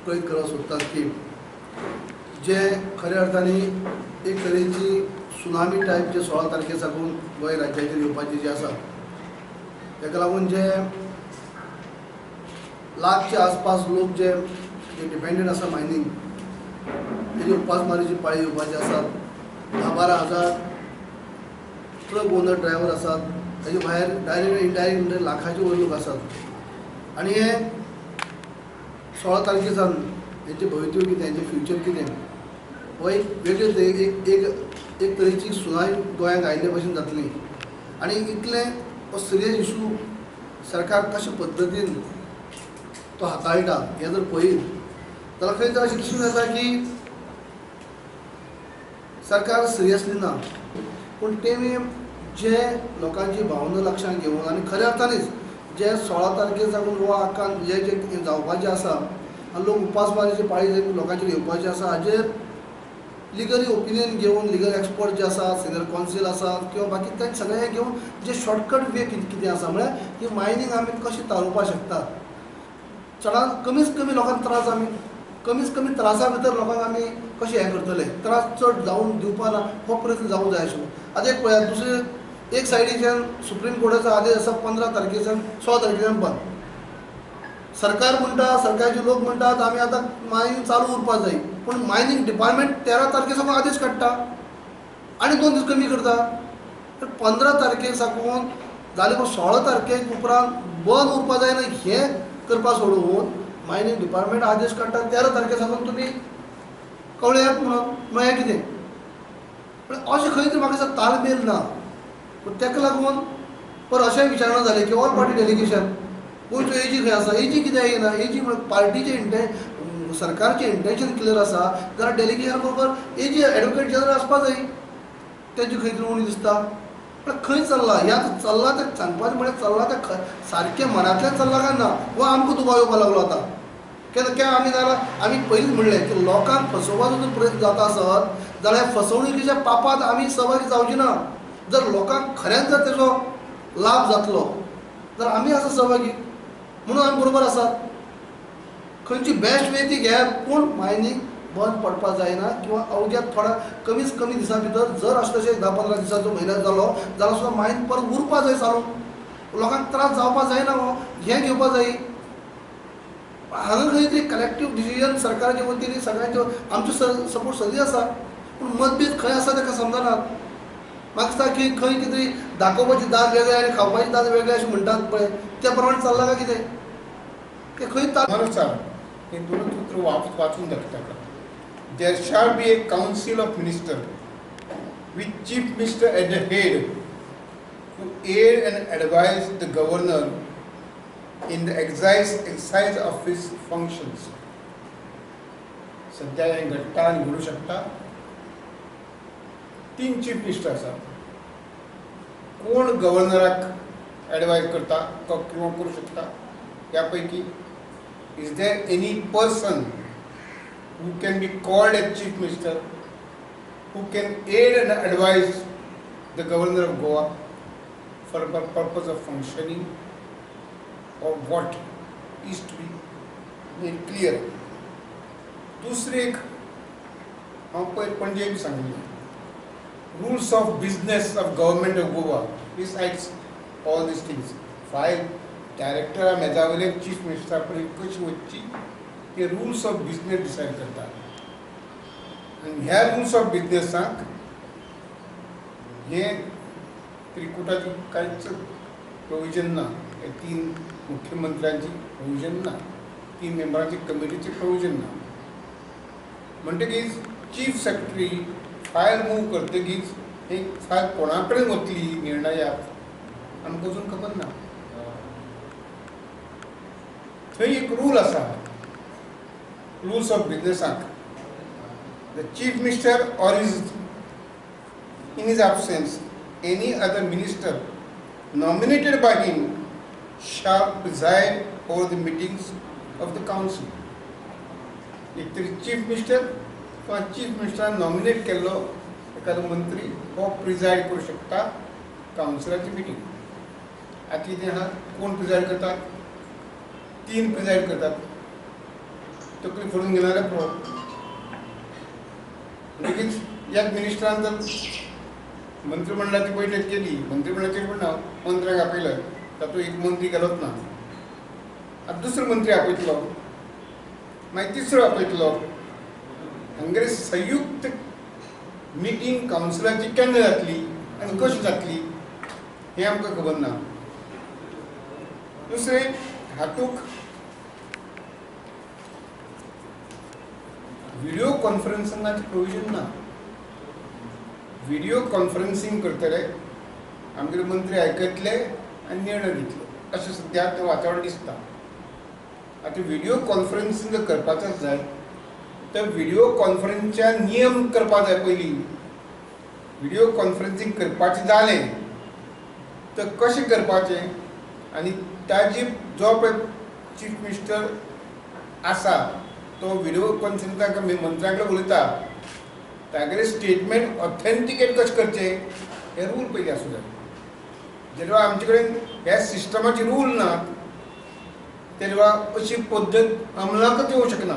कळीत करपाक सोदतात की जे खऱ्या अर्थाने एक तरेची सुनामी टायप जे 16 तारखे साकून गोंय राज्याचेर येवपाची जी आसा ताका लागून जे लाखच्या आसपास लोक जे डिपेंडंट आसा मायनींग तेजी उपासमारीची पाळी येवपाची आसात. 10-12 हजार ट्रक ओनर ड्रायव्हर आसात, ताजे भायर डायरेक्ट इनडायरेक्ट लाखाचे वयर लोक आसात आनी हे 16 तारखे सावन हेंचें भवितव्य कितें, हेंचें फ्युचर कितें, हो एक वेगळे एक एक एक तरेची सुनाई गोंयांक आयिल्ले भशेन जातली. आनी इतलें हो सिरियस इशू सरकार कशे पद्दतीन तो हाताळटा हें जर पळयत जाल्यार खंय तर अशें दिसून येता की सरकार सिरियसली ना, पूण तेमी जे लोकांची भावना लक्षांत घेवन आनी खऱ्या अर्थानच जे 16 तारखे साकून गोवा आखान जे जे जावपाचें आसा आनी लोक उपासमारीची पाळी लोकांचेर येवपाची आसा हाजेर लिगली ओपिनियन घेवन लिगल एक्सपर्ट जे आसा, सिनियर कौन्सिल आसा किंवा बाकी तें सगळें घेवन जे शॉर्टकट वे कितें आसा म्हळ्यार ही मायनींग आमी कशी तारोवपाक शकतात, चडान कमीच कमी लोकांक त्रास आमी कमीच कमी त्रासा भितर लोकांक आमी कशें हें करतले, त्रास चड जावन दिवपा ना हो प्रयत्न जावंक जाय आशिल्लो. आतां एक पळयात, दुसरे एक सायडीच्यान सुप्रीम कोर्टाचो आदेश आसा 15 तारखेच्यान 16 तारखेच्यान बंद. सरकार म्हणटा, सरकारचे लोक म्हणटात आमी आतां मायनींग चालू उरपाक जाय, पूण मायनींग डिपार्टमेंट 13 तारखे साकून आदेश काडटा आनी 2 दीस कमी करता. तर 15 तारखे साकून जाले पूण 16 तारखेक उपरांत बंद उरपाक जायना हें करपा सोडून मायनींग डिपार्टमेंट आदेश काडटा 13 तारखे साकून तुमी कळयात म्हणून, म्हळ्यार कितें? पण अशें खंय तरी म्हाका दिसता तालमेल ना. पूण ताका लागून पर अशें विचारणा जालें की ऑल पार्टी डेलिगेशन गोंयचो एजी खंय आसा, एजी कित्याक येना, एजी म्हळ्यार पार्टीचें सरकारचें इंटेन्शन क्लियर आसा जाल्यार डेलिगेशन बरोबर एजी एडवोकेट जनरल आसपा जाय, तेजी खंय तरी उणी दिसता. पण खंय चल्लां हें आतां चल्लां तें सांगपाचें म्हळ्यार चल्लां तें सारकें मनांतल्यान चल्लां काय ना हो आमकां दुबाव येवपाक लागलो आतां. केन्ना आमी जाल्यार आमी पयलींच म्हणलें की लोकांक फसोवपाचो जर प्रयत्न जाता आसत जाल्यार फसवणुकीच्या पापांत आमी सहभागी जावची ना. जर लोकांक खऱ्यांच जर तेजो लाभ जातलो जाल्यार आमी आसा सहभागी म्हणून आमी बरोबर आसात. खंयची बेस्ट वे ती घेयात, पूण मायनींग बंद पडपाक जायना किंवा अवघ्या थोड्या कमीच कमी दिसां भितर जर अशें तशें 10-15 दिसांचो म्हयनो जालो जाल्यार सुद्दां मायन परत उरपाक जाय चालू, लोकांक त्रास जावपाक जायना हो हें घेवपाक जाय. हांगा खंय तरी कलेक्टीव डिसिजन सरकाराच्या वतीन सगळ्यांचो आमचो सपोर्ट सदी आसा, पूण मतभेद खंय आसा ताका समजना. म्हाका दिसता की खंय कितें तरी दाखोवपाची दाद वेगळें आनी खावपाची दाद वेगळें अशें म्हणटात पळय त्या प्रमाणे चल्लां काय कितें तें खंय अनुसार हे दोनूच उतर वाचून दाखयता. There shall be a council of minister with chief minister at the head to aid and advise the governor in the exercise of his functions. सध्या हें घडटा आनी घडूं शकता. 3 चीफ मिनिस्टर आसात, कोण गव्हर्नराक एडवायज करता किंवा करूं शकता ह्या पैकी is there any person who can be called as chief minister, who can aid and advise the governor of Goa for the purpose of functioning or what is to be made clear. दुसरे एक हांव पयर पणजे बी सांगिल्लें, rules of business of government of Goa decides all these things. File डायरेक्टरा मेजा वयल्यान chief मिनिस्टरा कडेन कशी वचची ते रुल्स ऑफ बिजनेस डिसायड करतात आनी ह्या रुल्स ऑफ बिजनेसाक हें त्रिकुटाची कांयच प्रोविजन ना, हे 3 मुख्यमंत्र्यांची प्रोविजन ना, 3 मेंबरांची कमिटीची प्रोविजन ना. म्हणटकीच चीफ सेक्रेटरी फायल मूव करतकीच एक फायल कोणा कडेन वतली निर्णयाक आमकां अजून खबर ना. थंय एक रूल आसा रुल्स ऑफ बिजनेसाक, the chief minister or his in his absence any other minister nominated by him shall preside over the meetings of the council. एक तरी चीफ मिनिस्टर किंवा चीफ मिनिस्टरान नॉमिनेट केल्लो एखादो मंत्री हो प्रिजायड करूं शकता कावन्सिलाची मिटींग. आतां कितें आहा, कोण प्रिजायड करतात? 3 प्रिजायड करतात. तकली फोडून घेयना जाल्यार पुरो. म्हणटकीच एक मिनिस्टरान जर मंत्रिमंडळाची बैठक केली, मंत्रिमंडळाची पण ना मंत्र्यांक आपयले, तातूंत एक मंत्री गेलोच ना, आतां दुसरो मंत्री आपयतलो, मागीर तिसरो आपयतलो. हांगेर संयुक्त मिटींग कावन्सिलाची केन्ना जातली आनी कशी जातली हें आमकां खबर ना. दुसरें, हातूंत व्हिडियो कॉन्फरन्सिंगाचें प्रोविजन ना. व्हिडियो कॉन्फरन्सिंग करतले आमगेले मंत्री आयकतले आनी निर्णय दितले अशें सद्या आतां वातावरण दिसता. आतां व्हिडियो कॉन्फरन्सिंग जर करपाचें जाय तर व्हिडियो कॉन्फरन्सच्या नियम करपा जाय पयलीं. व्हिडियो कॉन्फरन्सिंग करपाचें जालें तर कशें करपाचें आनी ताजी जो पळय चीफ मिनिस्टर आसा तो व्हिडियो कॉन्फरन्साक मंत्र्यां कडेन उलयता, तागेलें स्टेटमेंट ऑथेंटिकेट कशें करचें हें रूल पयलीं आसूं जाय. जेन्ना आमचे कडेन ह्या सिस्टमाचे रूल ना तेन्ना अशी पद्दत अंमलाकच येवंक शकना.